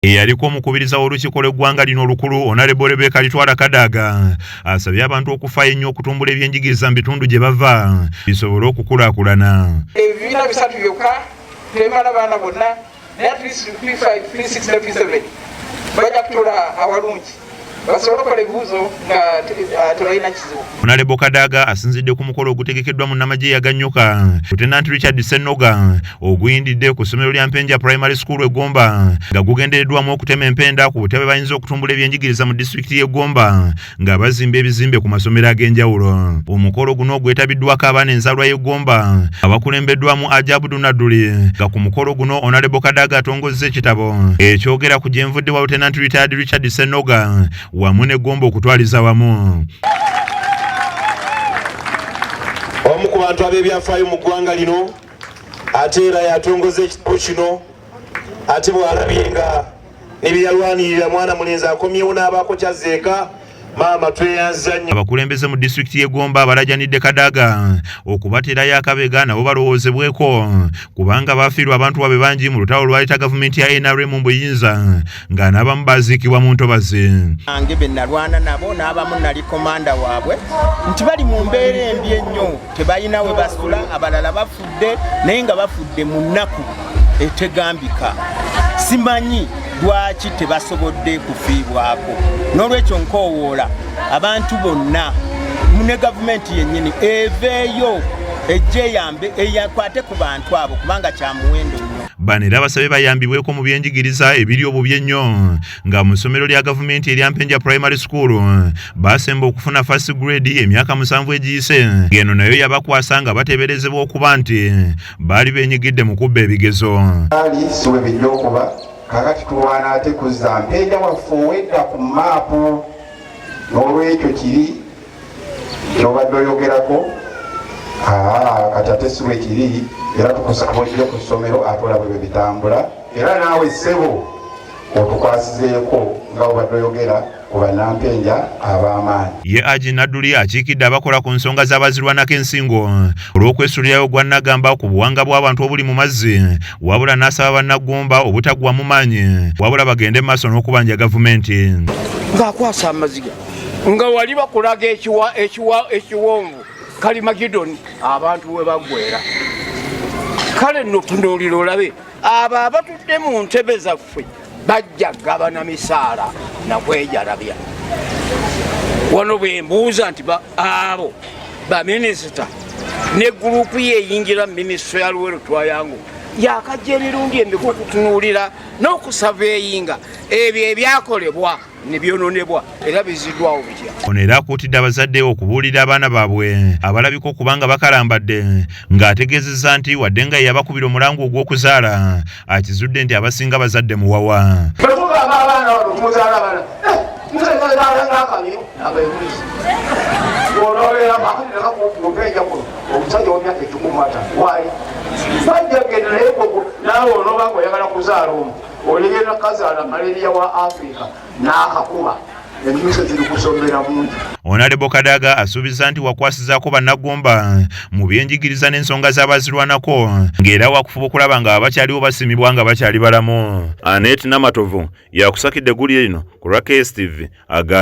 Eyaliko omukubiriza w'olukiiko lw'eggwanga lino olukulu, Honorable Rebecca Alitwala Kadaga, asabye abantu okufaayo ennyo okutumbula ebyenjigiriza mu bitundu gye bava bisobole okukulaakulana. Ebibiina bisatu byokka tebimala baana bonna, naye at least P5, P6 ne P7 bajja kutuula awalungi basobole okukola ebibuuzo nga tebalina kizibu. Honorable Kadaga asinzidde ku mukolo ogutegekeddwa munnamagye yaganyuka Lieutenant Richard Ssennoga oguyindidde ku ssomero lya Mpenja Primary School e Gomba, nga gugendereddwamu okutema empenda ku butya bwe bayinza okutumbula ebyenjigiriza mu disitulikiti y'e Gomba nga bazimba ebizimbe ku masomero ag'enjawulo. Omukolo guno gwetabiddwako abaana enzaalwa y'e Gomba abakulembeddwamu Ajabudu Nadduli, nga ku mukolo guno Honorable Kadaga atongozza ekitabo ekyogera ku gyenvudde wa Lieutenant Retired Richard Ssennoga wamu ne Gomba okutwaliza wamu. Omu ku bantu ab'ebyafaayo mu ggwanga lino, ate era yatongoza ekitabo kino, ate bw'alabye nga ne bye yalwanirira mwana mulenzi akomyewo n'abaako kyazzeeka. Maama, tweyanza nnyo. Abakulembeze mu disitulikiti y'e Gomba balajanidde Kadaga okubateerayo akabega nabo balowoozebweko, kubanga baafiirwa abantu baabwe bangi mu lutalo lwaleeta gavumenti ya NRM mu buyinza, nga n'abamu baziikibwa mu ntobazi. Ange be nalwana nabo n'abamu nali komanda waabwe nti bali mu mbeera embi ennyo, tebalina we basula, abalala bafudde, naye nga bafudde mu nnaku etegambika. Simanyi lwaki tebasobodde kufiibwako. N'olwekyo nkoowoola abantu bonna ne gavumenti yennyini eveeyo ejje eyambe, eyakwate ku bantu abo, kubanga kya muwendo nnyo. Bano era basabye bayambibweko mu byenjigiriza ebiri obubi ennyo, nga mu ssomero lya gavumenti erya Mpenja Primary School basemba okufuna first grade emyaka 7 egiyise, ng'eno nayo yabakwasa nga bateeberezebwa okuba nti baali beenyigidde mu kubba ebigezo. Ali si bwe bijja okuba kakati tulwana ate kuzza Mpenja waffe owedda ku maapu. N'olwekyo kiri kyobadde oyogerako kati ate si bwe kiri, era tukusaba ojje ku ssomero ate olabe bwe bitambula, era naawe ssebo otukwasizeeko nga obadde oyogera ku bannampenja ab'amaanyi. Ye Aji Nadduli akiikidde abakola ku nsonga z'abazirwanako ensingo olw'okwesulirayo gwa Nagamba ku buwanga bw'abantu obuli mu mazzi, wabula n'asaba bannaggomba obutaggwa mu maanyi, wabula bagende mu maaso n'okubanja gavumenti. Ng'akwasa amaziga nga wali bakulaga ekiwonvu Kalimagidoni abantu we baggwera. Kale nno tunuulira olabe abo abatudde mu ntebe zaffe bajja gabana misaala nakwejalabya. Wano bwe mbuuza nti abo baminisita ne gurupu ye eyingira minisitule ya Luweero Twayangu yakajja emirundi emika okutunuulira n'okusaveeyinga ebyo ebyakolebwa ne byononebwa era biziddwawo bitya. Ono era akuutidde abazadde okubuulira abaana baabwe abalabika okuba nga bakalambadde, ng'ategeezezza nti wadde nga yeyabakubira omulango ogw'okuzaala, akizudde nti abasinga bazadde muwawa. Bwe tugamba abaana bano tumuzaala abaana, nzaalakamyu abaebulizi onobeera makumiakuopeja kuno omusajja w'emyaka 15 waali bajja genda, naye naawe onooba nga oyagala kuzaala omu oligenda kazaala malaria wa Afrika n'akakuba emiso ziri kusomera mungi. Honorable Kadaga asuubiza nti wakwasizaako bannaggomba mu byenjigiriza n'ensonga z'abazirwanako, ng'era wakufuba okulaba nga abakyaliwo basimibwa nga bakyali balamu. Anet Namatovu yakusakidde eggulire lino ku lwa KSTV aga.